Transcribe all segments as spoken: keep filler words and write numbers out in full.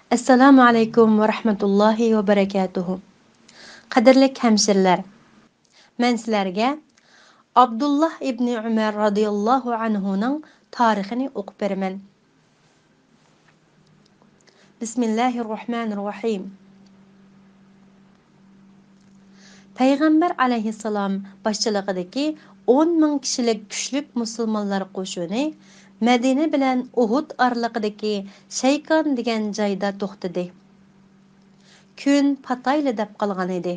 ئەسسالامۇ ئەلەيكۇم ۋە رەھمەتۇللاھى ۋە بەرەكاتۇھۇ. قەدىرلىك ھەمشىرىلەر، مەن سىلەرگە ئابدۇللا ئىبنى ئۆمەر رازىياللاھۇ ئەنھۇنىڭ تارىخىنى ئوقۇپ بېرىمەن. بىسمىللاھىررەھمانىررەھىم. پەيغەمبەر ئەلەيھىسسالام باشچىلىقىدىكى ئون مىڭ كىشىلىك كۈچلۈك مۇسۇلمانلار قوشۇنى مەدىنە بىلەن ئۇھۇد ئارىلىقىدىكى شەيكان دېگەن جايدا توختىدى. كۈن پاتايلا دەپ قالغان ئىدى.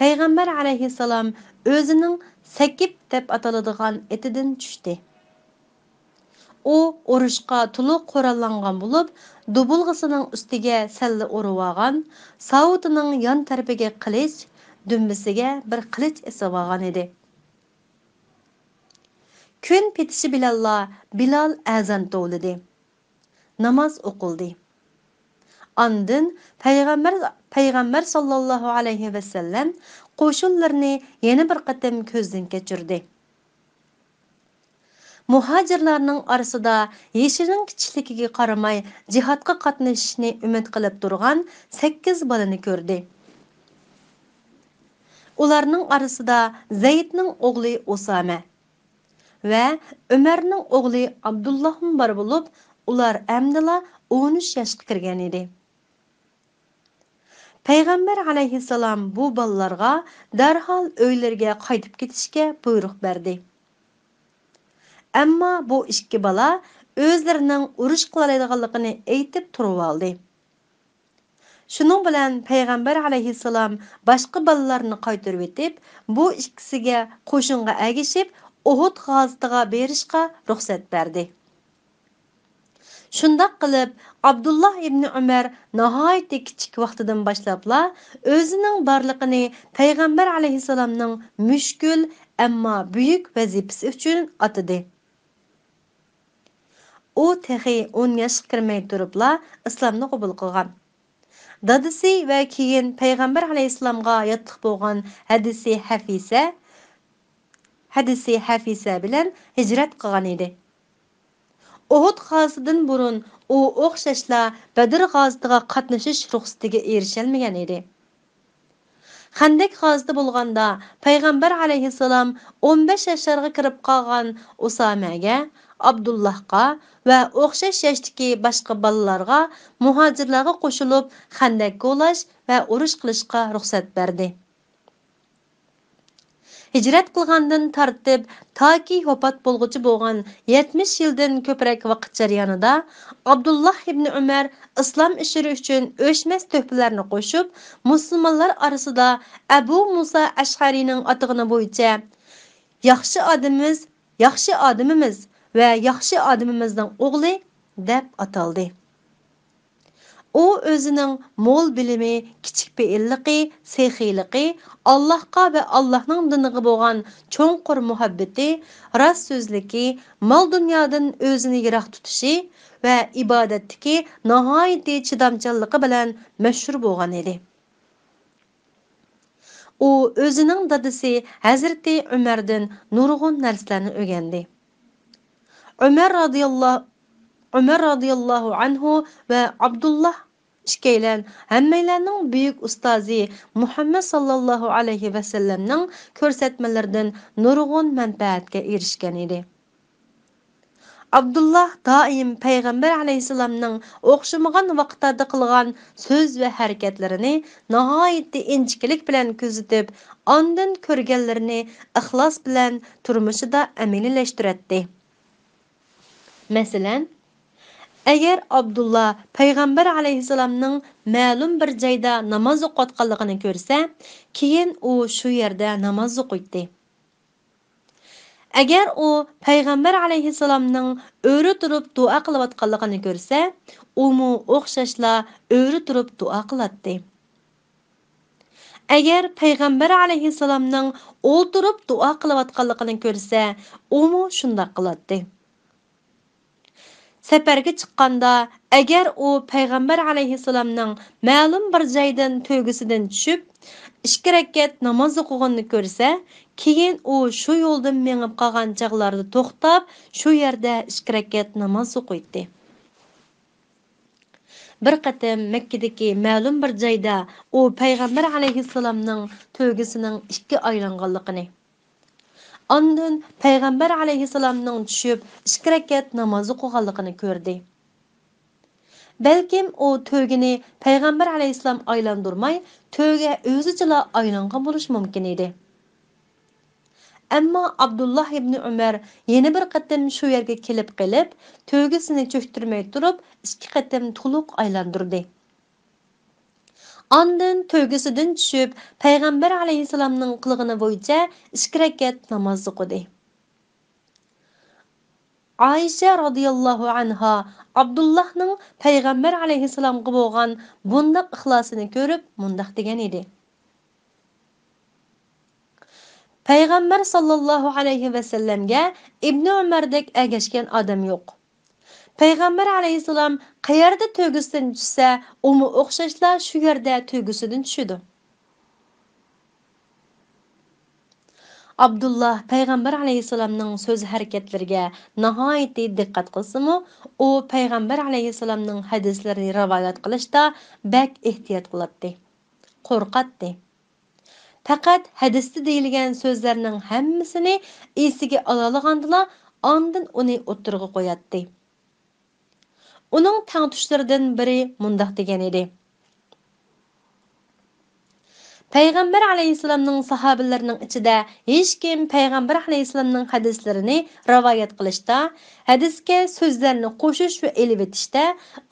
پەيغەمبەر ئەلەيھىسسالام ئۆزىنىڭ سەكىپ دەپ ئاتىلىدىغان ئېتىدىن چۈشتى. ئۇ ئۇرۇشقا تولۇق قوراللانغان بولۇپ، دۇبۇلغىسىنىڭ ئۈستىگە سەللە ئورىۋالغان، ساۋۇتىنىڭ يان تەرىپىگە قىلىچ، دۈمبىسىگە بىر قىلىچ ئېسىۋالغان ئىدى. كۈن پېتىشى بىلەنلا بىلال ئەزان توۋلىدى. ناماز ئوقۇلدى. ئاندىن پەيغەمبەر، پەيغەمبەر ساللاللاھۇ ئەلەيھى ۋەسەللەم قوشۇنلىرىنى يەنە بىر قېتىم كۆزدىن كەچۈردى. مۇھاجىرلارنىڭ ئارىسىدا يېشىنىڭ كىچىكلىكىگە قارىماي جىھادقا قاتنىشىشنى ئۈمىد قىلىپ تۇرغان سەككىز بالىنى كۆردى. ئۇلارنىڭ ئارىسىدا زەيدنىڭ ئوغلى ئۇسامە ۋە ئۆمەرنىڭ ئوغلى ئابدۇللاھمۇ بار بولۇپ، ئۇلار ئەمدىلا ئون ئۈچ ياشقا كىرگەن ئىدى. پەيغەمبەر ئەلەيھىسسالام بۇ بالىلارغا دەرھال ئۆيلىرىگە قايتىپ كېتىشكە بۇيرۇق بەردى. ئەمما بۇ ئىككى بالا ئۆزلىرىنىڭ ئۇرۇش قىلالايدىغانلىقىنى ئېيتىپ تۇرۇۋالدى. شۇنىڭ بىلەن پەيغەمبەر ئەلەيھىسسالام باشقا بالىلارنى قايتۇرۇۋېتىپ، بۇ ئىككىسىگە قوشۇنغا ئەگىشىپ ئۇھۇد غازىتىغا بېرىشقا رۇخسەت بەردى. شۇنداق قىلىپ، ئابدۇللا ئىبنى ئۆمەر ناھايىتى كىچىك ۋاقتىدىن باشلاپلا ئۆزىنىڭ بارلىقىنى پەيغەمبەر ئەلەيھىسسالامنىڭ مۈشكۈل، ئەمما بۈيۈك ۋەزىپىسى ئۈچۈن ئاتىدى. ئۇ تېخى ئون ياشقا كىرمەي تۇرۇپلا ئىسلامنى قوبۇل قىلغان. دادىسى ۋە كېيىن پەيغەمبەر ئەلەيھىسسالامغا ياتلىق بولغان ھەدىسى ھەفىسە، ھەدىسى ھەفىسە بىلەن ھىجرەت قىلغان ئىدى. ئۇھۇد غازىتىدىن بۇرۇن ئۇ ئوخشاشلا بەدر غازىتىغا قاتنىشىش رۇخسىتىگە ئېرىشەلمىگەن ئىدى. خەندەك غازىتى بولغاندا، پەيغەمبەر ئەلەيھىسسالام ئون بەش ياشلارغا كىرىپ قالغان ئۇسامەگە، ئابدۇللاھقا ۋە ئوخشاش ياشتىكى باشقا بالىلارغا مۇھاجىرلارغا قوشۇلۇپ خەندەك كولاش ۋە ئۇرۇش قىلىشقا رۇخسەت بەردى. ھىجرەت قىلغاندىن تارتىپ تاكى ۋاپات بولغۇچە بولغان يەتمىش يىلدىن كۆپرەك ۋاقىت جەريانىدا، ئابدۇللاھ ئىبنى ئۆمەر ئىسلام ئىشلىرى ئۈچۈن ئۆچمەس تۆھپىلەرنى قوشۇپ، مۇسۇلمانلار ئارىسىدا ئەبۇ مۇسا ئەشئەرىنىڭ ئاتىغىنى بويىچە ياخشى ئادىمىمىز، ياخشى ئادىمىمىز ۋە ياخشى ئادىمىمىزنىڭ ئوغلى دەپ ئاتالدى. ئۇ ئۆزىنىڭ مول بىلىمى، كىچىك پېئىللىقى، سېخىيلىقى، ئاللاھقا ۋە ئاللاھنىڭ دىنىغا بولغان چوڭقۇر مۇھەببىتى، راست سۆزلۈكى، مال-دۇنيادىن ئۆزىنى يىراق تۇتۇشى ۋە ئىبادەتتىكى ناھايىتى چىدامچانلىقى بىلەن مەشھۇر بولغان ئىدى. ئۇ ئۆزىنىڭ دادىسى ھەزرىتى ئۆمەردىن نۇرغۇن نەرسىلەرنى ئۆگەندى. ئۆمەر رازىياللا-، ئۆمەر رازىياللاھۇ ئەنھۇ ۋە ئابدۇللا ئىككىيلەن ھەممەيلەننىڭ بۈيۈك ئۇستازى مۇھەممەد ساللاللاھۇ ئەلەيھى ۋەسەللەمنىڭ كۆرسەتمىلىرىدىن نۇرغۇن مەنپەئەتكە ئېرىشكەن ئىدى. ئابدۇللا دائىم پەيغەمبەر ئەلەيھىسسالامنىڭ ئوخشىمىغان ۋاقىتلاردا قىلغان سۆز ۋە ھەرىكەتلىرىنى ناھايىتى ئىنچىكىلىك بىلەن كۆزىتىپ، ئاندىن كۆرگەنلىرىنى ئىخلاس بىلەن تۇرمۇشىدا ئەمەلىيلەشتۈرەتتى. مەسىلەن، ئەگەر ئابدۇللا پەيغەمبەر ئەلەيھىسسالامنىڭ مەلۇم بىر جايدا ناماز ئوقۇۋاتقانلىقىنى كۆرسە، كېيىن ئۇ شۇ يەردە ناماز ئوقۇيتتى. ئەگەر ئۇ پەيغەمبەر ئەلەيھىسسالامنىڭ ئۆرە تۇرۇپ دۇئا قىلىۋاتقانلىقىنى كۆرسە، ئۇمۇ ئوخشاشلا ئۆرە تۇرۇپ دۇئا قىلاتتى. ئەگەر پەيغەمبەر ئەلەيھىسسالامنىڭ ئولتۇرۇپ دۇئا قىلىۋاتقانلىقىنى كۆرسە، ئۇمۇ شۇنداق قىلاتتى. سەپەرگە چىققاندا، ئەگەر ئۇ پەيغەمبەر ئەلەيھىسسالامنىڭ مەلۇم بىر جايدىن تۆگىسىدىن چۈشۈپ، ئىككى رەكەت ناماز ئوقۇغىنىنى كۆرسە، كېيىن ئۇ شۇ يولدىن مېڭىپ قالغان چاغلاردا توختاپ، شۇ يەردە ئىككى رەكەت ناماز ئوقۇيتتى. بىر قېتىم مەككىدىكى مەلۇم بىر جايدا ئۇ پەيغەمبەر ئەلەيھىسسالامنىڭ تۆگىسىنىڭ ئىككى ئايلانغانلىقىنى، ئاندىن پەيغەمبەر ئەلەيھىسسالامنىڭ چۈشۈپ ئىككى رەكەت ناماز ئوقۇغانلىقىنى كۆردى. بەلكىم ئۇ تۆگىنى پەيغەمبەر ئەلەيھىسسالام ئايلاندۇرماي، تۆگە ئۆزىچىلا ئايلانغان بولۇشى مۇمكىن ئىدى. ئەمما ئابدۇللا ئىبنى ئۆمەر يەنە بىر قېتىم شۇ يەرگە كېلىپ قېلىپ، تۆگىسىنى چۆكتۈرمەي تۇرۇپ، ئىككى قېتىم تولۇق ئايلاندۇردى. ئاندىن تۆگىسىدىن چۈشۈپ، پەيغەمبەر ئەلەيھىسسالامنىڭ قىلغىنى بويىچە ئىككى رەكەت ناماز ئوقۇدى. ئائىشە رازىياللاھۇ ئەنھا ئابدۇللاھنىڭ پەيغەمبەر ئەلەيھىسسالامغا بولغان بۇنداق ئىخلاسىنى كۆرۈپ، مۇنداق دېگەن ئىدى: پەيغەمبەر ساللاللاھۇ ئەلەيھى ۋەسەللەمگە ئىبنى ئۆمەردەك ئەگەشكەن ئادەم يوق. پەيغەمبەر ئەلەيھىسسالام قەيەردە تۆگىسىدىن چۈشسە، ئۇمۇ ئوخشاشلا شۇ يەردە تۆگىسىدىن چۈشىدۇ. ئابدۇللا پەيغەمبەر ئەلەيھىسسالامنىڭ سۆز-ھەرىكەتلىرىگە ناھايىتى دىققەت قىلسىمۇ، ئۇ پەيغەمبەر ئەلەيھىسسالامنىڭ ھەدىسلىرىنى رىۋايەت قىلىشتا بەك ئېھتىيات قىلاتتى، قورقاتتى. پەقەت ھەدىستە دېيىلگەن سۆزلەرنىڭ ھەممىسىنى ئېسىگە ئالالىغاندىلا، ئاندىن ئۇنى ئوتتۇرىغا قوياتتى. ئۇنىڭ تەڭتۇشلىرىدىن بىرى مۇنداق دېگەن ئىدى: پەيغەمبەر ئەلەيھىسسالامنىڭ ساھابىلىرىنىڭ ئىچىدە ھېچكىم پەيغەمبەر ئەلەيھىسسالامنىڭ ھەدىسلىرىنى رىۋايەت قىلىشتا، ھەدىسكە سۆزلەرنى قوشۇش ۋە ئېلىۋېتىشتە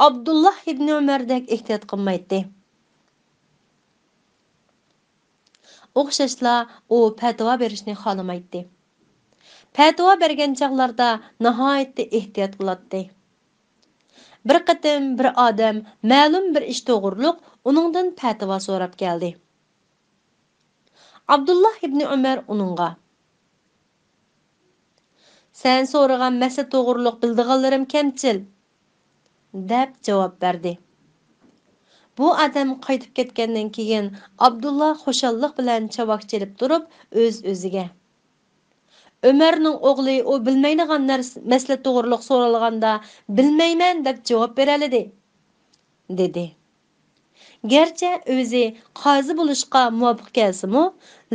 ئابدۇللا ئىبنى ئۆمەردەك ئېھتىيات قىلمايتتى. ئوخشاشلا ئۇ پەتىۋا بېرىشنى خالىمايتتى. پەتىۋا بەرگەن چاغلاردا ناھايىتى ئېھتىيات قىلاتتى. بىر قېتىم بىر ئادەم مەلۇم بىر ئىش توغرۇلۇق ئۇنىڭدىن پەتىۋا سوراپ كەلدى. ئابدۇللا ئىبنى ئۆمەر ئۇنىڭغا: «سەن سورىغان مەسىلە توغرۇلۇق بىلىدىغانلىرىم كەمچىل» دەپ جاۋاب بەردى. بۇ ئادەم قايتىپ كەتكەندىن كېيىن، ئابدۇللا خۇشاللىق بىلەن چاۋاك چېلىپ تۇرۇپ، ئۆز-ئۆزىگە: «ئۆمەرنىڭ ئوغلى ئۇ بىلمەيدىغان نەرسە، مەسىلە توغرۇلۇق سورالغاندا، بىلمەيمەن دەپ جاۋاب بېرەلىدى» دېدى. گەرچە ئۆزى قازى بولۇشقا مۇۋاپىق كەلسىمۇ،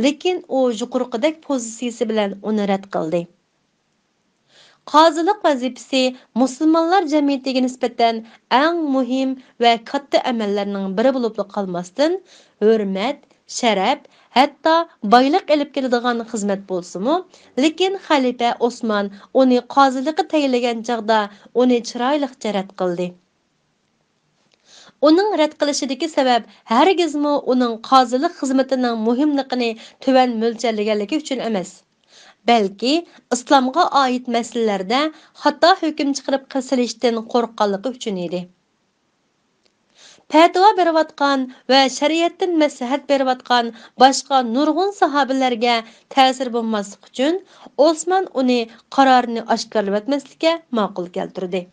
لېكىن ئۇ يۇقىرىقىدەك پوزىتسىيىسى بىلەن ئۇنى رەت قىلدى. قازىلىق ۋەزىپىسى مۇسۇلمانلار جەمئىيىتىگە نىسبەتەن ئەڭ مۇھىم ۋە كاتتا ئەمەللەرنىڭ بىرى بولۇپلا قالماستىن، ھۆرمەت، شەرەپ، ھەتتا بايلىق ئېلىپ كېلىدىغان خىزمەت بولسىمۇ، لېكىن خەلىپە ئوسمان ئۇنى قازىلىققا تەيىنلىگەن چاغدا ئۇنى چىرايلىقچە رەت قىلدى. ئۇنىڭ رەت قىلىشىدىكى سەۋەب ھەرگىزمۇ ئۇنىڭ قازىلىق خىزمىتىنىڭ مۇھىملىقىنى تۆۋەن مۆلچەرلىگەنلىكى ئۈچۈن ئەمەس، بەلكى ئىسلامغا ئائىت مەسىلىلەردە خاتا ھۆكۈم چىقىرىپ سېلىشتىن قورققانلىقى ئۈچۈن ئىدى. پەتىۋا بېرىۋاتقان ۋە شەرىئەتتىن مەسلىھەت بېرىۋاتقان باشقا نۇرغۇن ساھابىلەرگە تەسىر بولماسلىق ئۈچۈن، ئوسمان ئۇنى قارارىنى ئاشكارىلىۋەتمەسلىككە ماقۇل كەلتۈردى.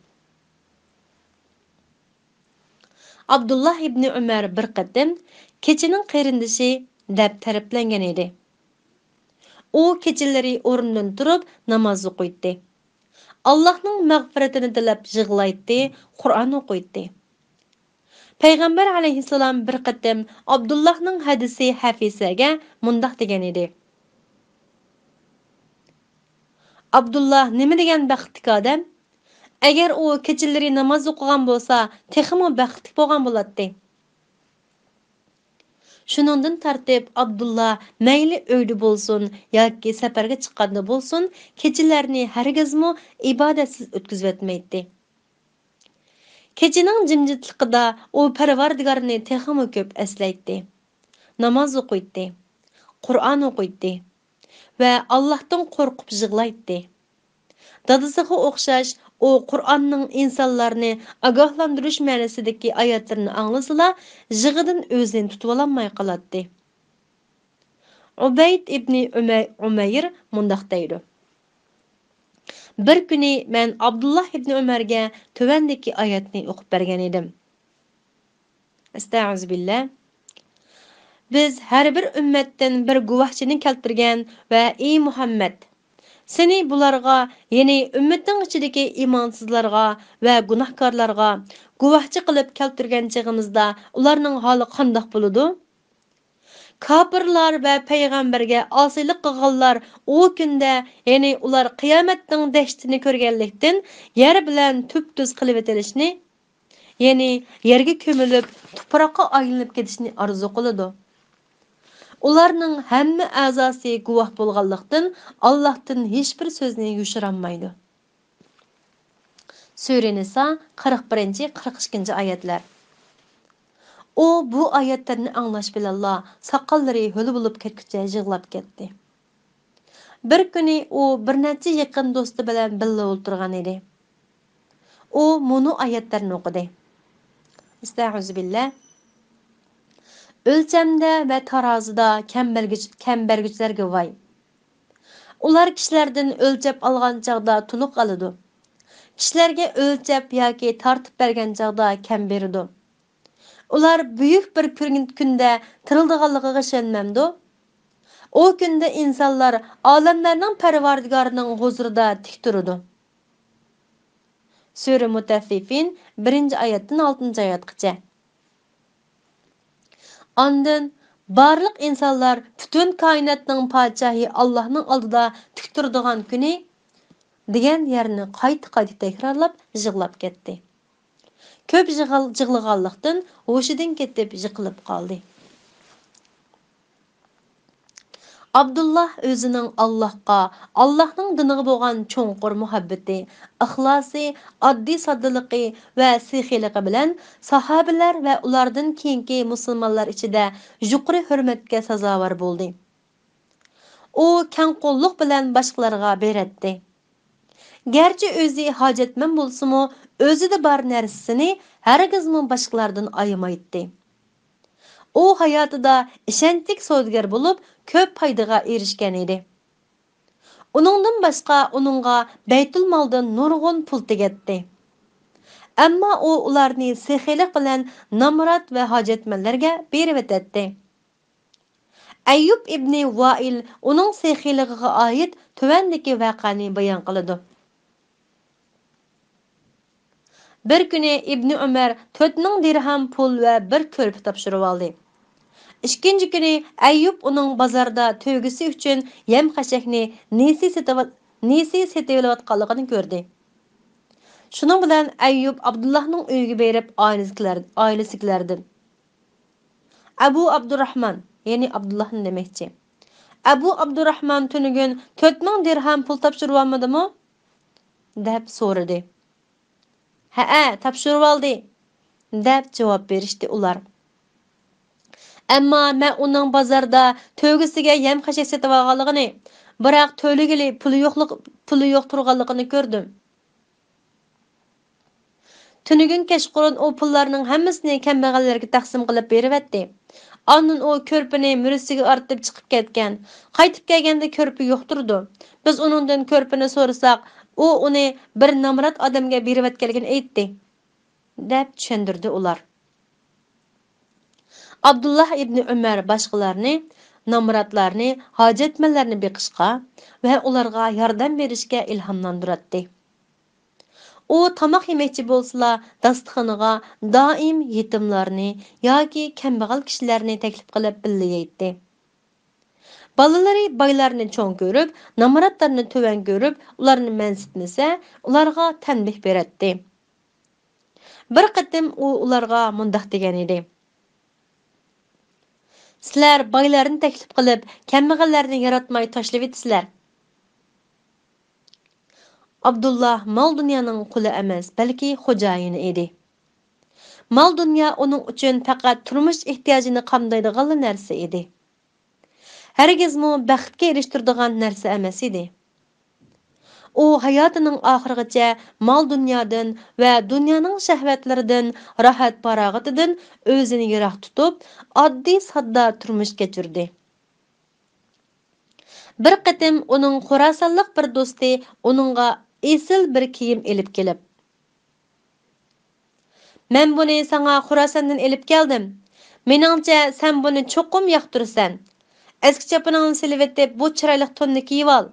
ئابدۇللا ئىبنى ئۆمەر بىر قېتىم «كېچىنىڭ قېرىندىشى» دەپ تەرىپلەنگەن ئىدى. ئۇ كېچىلىرى ئورنىدىن تۇرۇپ ناماز ئوقۇيتتى. ئاللاھنىڭ مەغپىرىتىنى تىلەپ يىغلايتتى، قۇرئان ئوقۇيتتى. پەيغەمبەر ئەلەيھىسسالام بىر قېتىم ئابدۇللاھنىڭ ھەدىسى ھەفىسەگە مۇنداق دېگەن ئىدى: «ئابدۇللا نېمە دېگەن بەختلىك ئادەم! ئەگەر ئۇ كېچىلىرى ناماز ئوقۇغان بولسا، تېخىمۇ بەختلىك بولغان بولاتتى.» شۇنىڭدىن تارتىپ ئابدۇللا مەيلى ئۆيدە بولسۇن ياكى سەپەرگە چىققاندا بولسۇن، كېچىلەرنى ھەرگىزمۇ ئىبادەتسىز ئۆتكۈزۈۋەتمەيتتى. كېچىنىڭ جىمجىتلىقىدا ئۇ پەرۋەردىگارنى تېخىمۇ كۆپ ئەسلەيتتى. ناماز ئوقۇيتتى، قۇرئان ئوقۇيتتى ۋە ئاللاھتىن قورقۇپ يىغلايتتى. دادىسىغا ئوخشاش، ئۇ قۇرئاننىڭ ئىنسانلارنى ئاگاھلاندۇرۇش مەنىسىدىكى ئايەتلىرىنى ئاڭلىسىلا، يىغىدىن ئۆزىنى تۇتۇۋالالماي قالاتتى. ئۇبەيد ئىبنى ئۇمەي-، ئۇمەير مۇنداق دەيدۇ: «بىر كۈنى مەن ئابدۇللا ئىبنى ئۆمەرگە تۆۋەندىكى ئايەتنى ئوقۇپ بەرگەن ئىدىم. ئەستەئۇزۇبىللا. بىز ھەر بىر ئۈممەتتىن بىر گۇۋاھچىنى كەلتۈرگەن ۋە، ئى مۇھەممەد، سېنى بۇلارغا، يەنى ئۈممىتىڭ ئىچىدىكى ئىمانسىزلارغا ۋە گۇناھكارلارغا گۇۋاھچى قىلىپ كەلتۈرگەن چېغىمىزدا ئۇلارنىڭ ھالى قانداق بولىدۇ؟ كاپىرلار ۋە پەيغەمبەرگە ئاسىيلىق قىلغانلار ئۇ كۈندە، يەنى ئۇلار قىيامەتنىڭ دەھشىتىنى كۆرگەنلىكتىن، يەر بىلەن تۈپتۈز قېلىۋېتىلىشنى، يەنى يەرگە كۆمۈلۈپ، تۇپراققا ئايلىنىپ كېتىشنى ئارزۇ قىلىدۇ. ئۇلارنىڭ ھەممە ئەزاسى گۇۋاھ بولغانلىقتىن، ئاللاھتىن ھېچبىر سۆزنى يوشۇرالمايدۇ. سۈرە نىسا، قىرىق بىرىنچى، قىرىق ئىككىنچى ئايەتلەر. ئۇ بۇ ئايەتلەرنى ئاڭلاش بىلەنلا ساقاللىرى ھۆل بولۇپ كەتكۈچە يىغلاپ كەتتى. بىر كۈنى ئۇ بىر نەچچە يېقىن دوستى بىلەن بىللە ئولتۇرغان ئىدى. ئۇ مۇنۇ ئايەتلەرنى ئوقۇدى. ئەستەغۇزۇبىللا. ئۆلچەمدە ۋە تارازىدا كەم بەرگۈچ-، كەم بەرگۈچىلەرگە ۋاي! ئۇلار كىشىلەردىن ئۆلچەپ ئالغان چاغدا تولۇق ئالىدۇ. كىشىلەرگە ئۆلچەپ ياكى تارتىپ بەرگەن چاغدا كەم بېرىدۇ. ئۇلار بۈيۈك بىر كۈن-، كۈندە تىرىلىدىغانلىقىغا ئىشەنمەمدۇ؟ ئۇ كۈندە ئىنسانلار ئالەملەرنىڭ پەرۋەردىگارىنىڭ ھۇزۇرىدا تىك تۇرىدۇ. سۈرە مۇتەففىفىن، بىرىنچى ئايەتتىن ئالتىنچى ئايەتقىچە. ئاندىن بارلىق ئىنسانلار پۈتۈن كائىناتنىڭ پادىشاھى ئاللاھنىڭ ئالدىدا تىك تۇرىدىغان كۈنى دېگەن يەرنى قايتا-قايتا تەكرارلاپ يىغلاپ كەتتى. كۆپ يىغال-، يىغلىغانلىقتىن ھوشىدىن كېتىپ يىقىلىپ قالدى. ئابدۇللا ئۆزىنىڭ ئاللاھقا، ئاللاھنىڭ دىنىغا بولغان چوڭقۇر مۇھەببىتى، ئىخلاسى، ئاددىي ساددىلىقى ۋە سېخىيلىقى بىلەن ساھابىلەر ۋە ئۇلاردىن كېيىنكى مۇسۇلمانلار ئىچىدە يۇقىرى ھۆرمەتكە سازاۋەر بولدى. ئۇ كەڭ قوللۇق بىلەن باشقىلارغا بېرەتتى. گەرچە ئۆزى ھاجەتمەن بولسىمۇ، ئۆزىدە بار نەرسىسىنى ھەرگىزمۇ باشقىلاردىن ئايىمايتتى. ئۇ ھاياتىدا ئىشەنچلىك سودىگەر بولۇپ، كۆپ پايدىغا ئېرىشكەن ئىدى. ئۇنىڭدىن باشقا ئۇنىڭغا بەيتۇلمالدىن نۇرغۇن پۇل تېگەتتى. ئەمما ئۇ ئۇلارنى سېخىيلىق بىلەن نامرات ۋە ھاجەتمەنلەرگە بېرىۋېتەتتى. ئەييۇب ئىبنى ۋائىل ئۇنىڭ سېخىيلىقىغا ئائىت تۆۋەندىكى ۋەقەنى بايان قىلىدۇ. بىر كۈنى ئىبنى ئۆمەر تۆت مىڭ دىرھەم پۇل ۋە بىر كۆرپە تاپشۇرۇۋالدى. ئىككىنچى كۈنى ئەييۇب ئۇنىڭ بازاردا تۆگىسى ئۈچۈن يەم-خەشەكنى نېسى سېتىۋال-، نېسى سېتىۋېلىۋاتقانلىقىنى كۆردى. شۇنىڭ بىلەن ئەييۇب ئابدۇللاھنىڭ ئۆيىگە بېرىپ، ئائىلىسىدىكىلەر-، ئائىلىسىدىكىلەردىن، «ئەبۇ ئابدۇراخمان»، يەنى ئابدۇللاھنى دېمەكچى، «ئەبۇ ئابدۇراخمان تۈنۈگۈن تۆت مىڭ دىرھەم پۇل تاپشۇرۇۋالمىدىمۇ؟» دەپ سورىدى. «ھەئە، تاپشۇرۇۋالدى» دەپ جاۋاب بېرىشتى ئۇلار. «ئەمما مەن ئۇنىڭ بازاردا تۆگىسىگە يەم-خەشەك سېتىۋالغانلىقىنى، بىراق تۆلىگىلى پۇلى يوقلۇق-، پۇلى يوق تۇرغانلىقىنى كۆردۈم. تۈنۈگۈن كەچقۇرۇن ئۇ پۇللارنىڭ ھەممىسىنى كەمبەغەللەرگە تەقسىم قىلىپ بېرىۋەتتى. ئاندىن ئۇ كۆرپىنى مۈرىسىگە ئارتىپ چىقىپ كەتكەن. قايتىپ كەلگەندە كۆرپە يوق تۇرىدۇ. بىز ئۇنىڭدىن كۆرپىنى سورىساق، ئۇ ئۇنى بىر نامرات ئادەمگە بېرىۋەتكەنلىكىنى ئېيتتى» دەپ چۈشەندۈردى ئۇلار. ئابدۇللا ئىبنى ئۆمەر باشقىلارنى، نامراتلارنى، ھاجەتمەنلەرنى بېقىشقا ۋە ئۇلارغا ياردەم بېرىشكە ئىلھاملاندۇراتتى. ئۇ تاماق يېمەكچى بولسىلا، داستىخىنىغا دائىم يېتىملارنى ياكى كەمبەغەل كىشىلەرنى تەكلىپ قىلىپ بىللە يەيتتى. بالىلىرى بايلارنى چوڭ كۆرۈپ، نامراتلارنى تۆۋەن كۆرۈپ، ئۇلارنى مەنسىتمىسە، ئۇلارغا تەنبىھ بېرەتتى. بىر قېتىم ئۇ ئۇلارغا مۇنداق دېگەن ئىدى: «سىلەر بايلارنى تەكلىپ قىلىپ، كەمبەغەللەرنى ياراتماي تاشلىۋېتىسىلەر.» ئابدۇللا مال-دۇنيانىڭ قۇلى ئەمەس، بەلكى خوجايىنى ئىدى. مال-دۇنيا ئۇنىڭ ئۈچۈن پەقەت تۇرمۇش ئېھتىياجىنى قامدايدىغانلا نەرسە ئىدى. ھەرگىزمۇ بەختكە ئېرىشتۈرىدىغان نەرسە ئەمەس ئىدى. ئۇ ھاياتىنىڭ ئاخىرىغىچە مال-دۇنيادىن ۋە دۇنيانىڭ شەھۋەتلىرىدىن، راھەت-پاراغىتىدىن ئۆزىنى يىراق تۇتۇپ، ئاددىي-ساددا تۇرمۇش كەچۈردى. بىر قېتىم ئۇنىڭ خوراسانلىق بىر دوستى ئۇنىڭغا ئېسىل بىر كىيىم ئېلىپ كېلىپ، «مەن بۇنى ساڭا خوراساندىن ئېلىپ كەلدىم. مېنىڭچە، سەن بۇنى چوقۇم ياقتۇرىسەن. ئەسكى چاپىنىڭنى سېلىۋېتىپ، بۇ چىرايلىق توننى كىيىۋال.»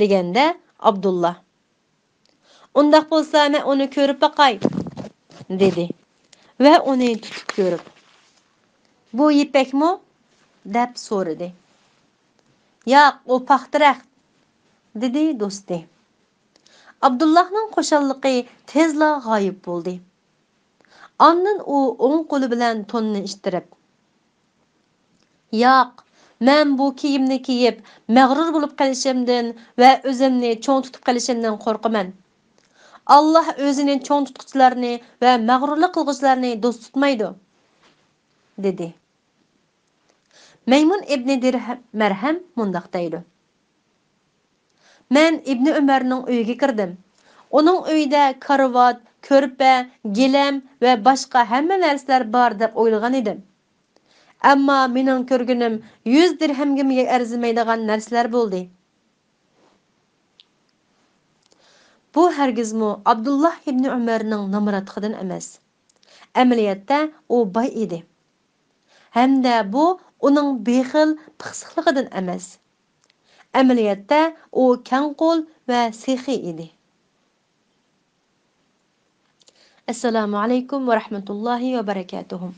دېگەندە ئابدۇللا: «ئۇنداق بولسا، مەن ئۇنى كۆرۈپ باقاي» دېدى ۋە ئۇنى تۇتۇپ كۆرۈپ: «بۇ يىپەكمۇ؟» دەپ سورىدى. «ياق، ئۇ پاختا رەخت» دېدى دوستى. ئابدۇللاھنىڭ خۇشاللىقى تېزلا غايىب بولدى. ئاندىن ئۇ ئوڭ قولى بىلەن توننى ئىتتىرىپ: «ياق، مەن بۇ كىيىمنى كىيىپ، مەغرۇر بولۇپ قېلىشىمدىن ۋە ئۆزۈمنى چوڭ تۇتۇپ قېلىشىمدىن قورقىمەن. ئاللاھ ئۆزىنى چوڭ تۇتقۇچىلارنى ۋە مەغرۇرلۇق قىلغۇچىلارنى دوست تۇتمايدۇ» دېدى. مەيمۇن ئىبنى دىرھەم، مەرھەم مۇنداق دەيدۇ: «مەن ئىبنى ئۆمەرنىڭ ئۆيىگە كىردىم. ئۇنىڭ ئۆيىدە كارىۋات، كۆرپە، گىلەم ۋە باشقا ھەممە نەرسىلەر بار دەپ ئويلىغان ئىدىم. ئەمما مېنىڭ كۆرگىنىم يۈز دىرھەمگىمۇ ئەرزىمەيدىغان نەرسىلەر بولدى» بۇ ھەرگىزمۇ ئابدۇللاھ ئىبنى ئۆمەرنىڭ نامراتلىقىدىن ئەمەس. ئەمەلىيەتتە ئۇ باي ئىدى. ھەمدە بۇ ئۇنىڭ بېخىل، پىخسىقلىقىدىن ئەمەس. ئەمەلىيەتتە ئۇ كەڭقول ۋە سېخىي ئىدى. ئەسسالامۇ ئەلەيكۇم ۋە رەھمەتۇللاھى ۋە بەرەكاتۇھۇ.